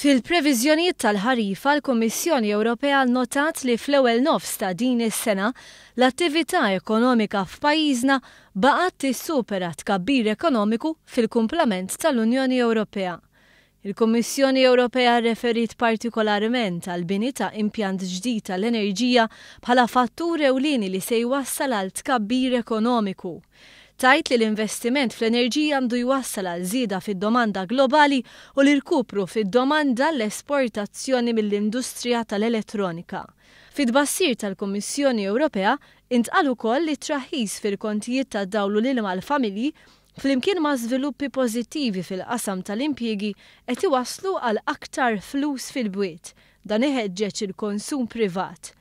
Fil-previżjonijiet tal-ħarifa, l-Kummissjoni Ewropea nnotat li fl-ewwel nofs ta' din is-sena, l-attività ekonomika f'pajjiżna baqgħet tissupera t-tkabbir ekonomiku fil-kumplament tal-Unjoni Ewropea. Il-Kummissjoni Ewropea rreferiet partikolarment għall-bini ta' impjant ġdid tal-enerġija bħala fattur ewlieni li se jwassal għal tkabbir ekonomiku. Tgħid li l-investiment fl-enerġija għandu jwassal għal żieda fid-domanda globali u l-irkupru fid-domanda għall-esportazzjoni mill-industrija tal-elettronika. Fit-tbassir tal-Kummissjoni Ewropea intqal ukoll li t-traħħis fil-kontijiet tad-dawl u l-ilma għall-familji flimkien ma' żviluppi pożittivi fil-qasam tal-impjiegi qed iwasslu għal aktar flus fil-bwiet. Dan iħeġġeġ il-konsum privat.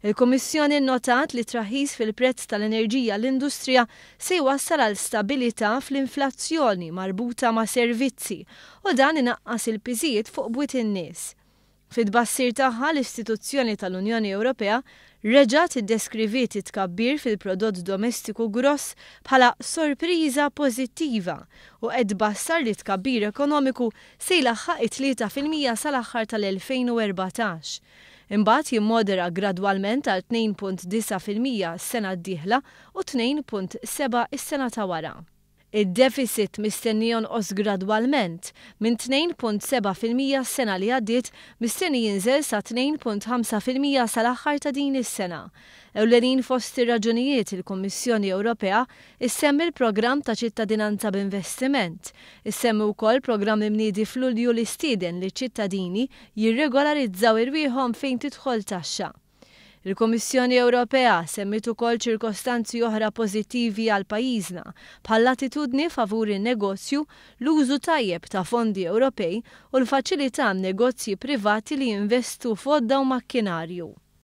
Il-Kummissjoni nnotat li t-traħħis fil-prezz tal-enerġija għall-industrija se jwassal għal stabilità fl-inflazzjoni marbuta ma' servizzi u dan inaqqas il-piżijiet fuq bwiet in-nies. Fit-tbassir tagħha, l-istituzzjoni tal-Unjoni Ewropea reġgħet iddeskriviet it-tkabbir fil-prodott domestiku gross bħala sorpriża pożittiva u qed tbassar li t-tkabbir ekonomiku se jlaħħaq it-3% sal-aħħar tal-2014. Imbagħad jimmodera gradwalment għal 2.9% s-sena d-dieħla u 2.7 is-sena ta' wara. Id-deficit mistenni jonqos gradwalment, minn 2.7% s-sena li għaddiet mistenni jinżel sa 2.5% sal-aħħar ta' din is-sena. Ewlenin fost ir-raġunijiet il-Kummissjoni Ewropea issemmi l-programm ta' ċittadinanza b'investiment. Issemmi wkoll programm imniedi f'Lulju li stieden liċ-ċittadini jirregolarizzaw irwieħhom fejn tidħol taxxa. Il-Kummissjoni Ewropea semmiet ukoll ċirkostanzi oħra pożittivi għal pajjiżna, bħall-attitudni favur in-negozju, l-użu tajjeb ta' fondi Ewropej u l-faċilità għan-negozji privati li jinvestu f'għodda u makkinarju.